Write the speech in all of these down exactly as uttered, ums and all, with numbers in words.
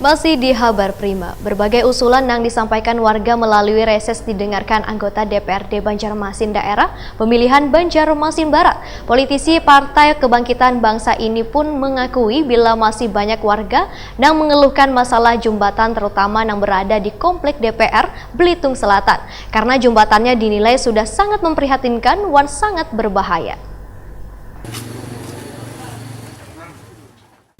Masih di Habar Prima, berbagai usulan yang disampaikan warga melalui reses didengarkan anggota D P R D Banjarmasin daerah pemilihan Banjarmasin Barat. Politisi Partai Kebangkitan Bangsa ini pun mengakui bila masih banyak warga yang mengeluhkan masalah jembatan, terutama yang berada di Komplek D P R Belitung Selatan. Karena jembatannya dinilai sudah sangat memprihatinkan wan sangat berbahaya.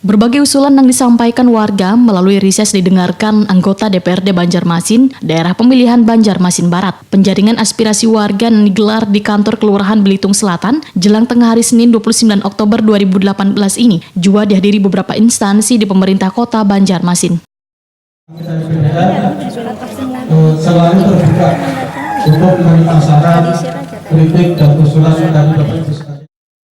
Berbagai usulan yang disampaikan warga melalui rises didengarkan anggota D P R D Banjarmasin, daerah pemilihan Banjarmasin Barat. Penjaringan aspirasi warga yang digelar di kantor Kelurahan Belitung Selatan, jelang tengah hari Senin dua puluh sembilan Oktober dua ribu delapan belas ini, jua dihadiri beberapa instansi di pemerintah kota Banjarmasin. Kita di P D A, eh, selalu terbuka untuk menerima saran, kritik, dan usulan dari Bapak Ibu sekalian.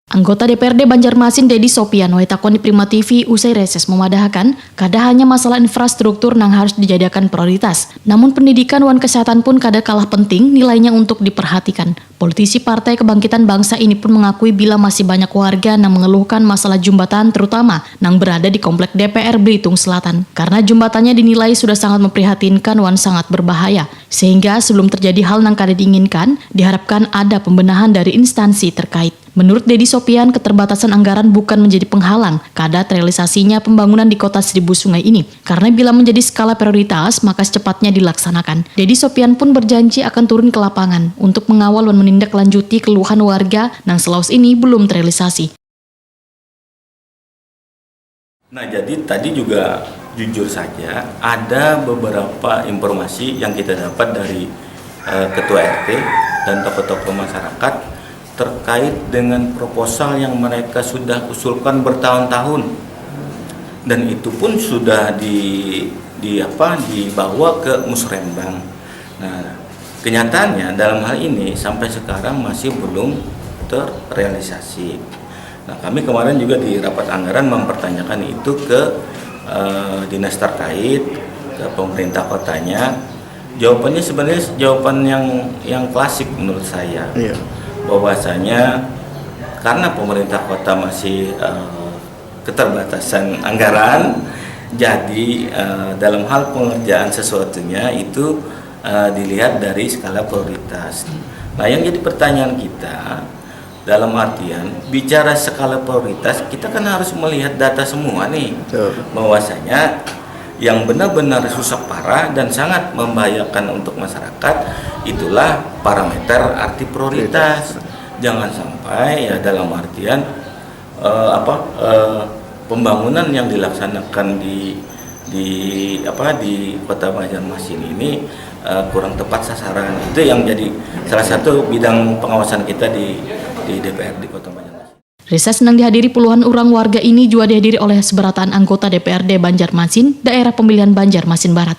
Anggota D P R D Banjarmasin Dedi Sopian wai takoni Prima T V usai reses memadahakan, kada hanya masalah infrastruktur nang harus dijadiakan prioritas, namun pendidikan wan kesehatan pun kada kalah penting nilainya untuk diperhatikan. Politisi Partai Kebangkitan Bangsa ini pun mengakui bila masih banyak warga nang mengeluhkan masalah jembatan, terutama nang berada di Komplek D P R Belitung Selatan, karena jembatannya dinilai sudah sangat memprihatinkan wan sangat berbahaya, sehingga sebelum terjadi hal nang kada diinginkan, diharapkan ada pembenahan dari instansi terkait. Menurut Dedi Sopian, keterbatasan anggaran bukan menjadi penghalang kada terrealisasinya pembangunan di Kota Seribu Sungai ini, karena bila menjadi skala prioritas, maka secepatnya dilaksanakan. Dedi Sopian pun berjanji akan turun ke lapangan untuk mengawal dan menindaklanjuti keluhan warga nang selaus ini belum terrealisasi. Nah, jadi tadi juga jujur saja ada beberapa informasi yang kita dapat dari eh, ketua R T dan tokoh-tokoh masyarakat terkait dengan proposal yang mereka sudah usulkan bertahun-tahun. Dan itu pun sudah di di apa dibawa ke Musrembang. Nah, kenyataannya dalam hal ini sampai sekarang masih belum terrealisasi. Nah, kami kemarin juga di rapat anggaran mempertanyakan itu ke eh, dinas terkait, ke pemerintah kotanya. Jawabannya sebenarnya jawaban yang yang klasik menurut saya. Iya. Bahwasanya karena pemerintah kota masih eh, keterbatasan anggaran, jadi eh, dalam hal pengerjaan sesuatunya itu eh, dilihat dari skala prioritas. Nah, yang jadi pertanyaan kita dalam artian bicara skala prioritas, kita kan harus melihat data semua nih, Betul. Bahwasanya yang benar-benar susah parah dan sangat membahayakan untuk masyarakat itulah parameter arti prioritas. Jangan sampai ya dalam artian eh, apa eh, pembangunan yang dilaksanakan di di apa di Kota Banjarmasin ini eh, kurang tepat sasaran. Itu yang jadi salah satu bidang pengawasan kita di di D P R di Kota Banjarmasin. Rises nang dihadiri puluhan urang warga ini jua dihadiri oleh seberataan anggota D P R D Banjarmasin, daerah pemilihan Banjarmasin Barat.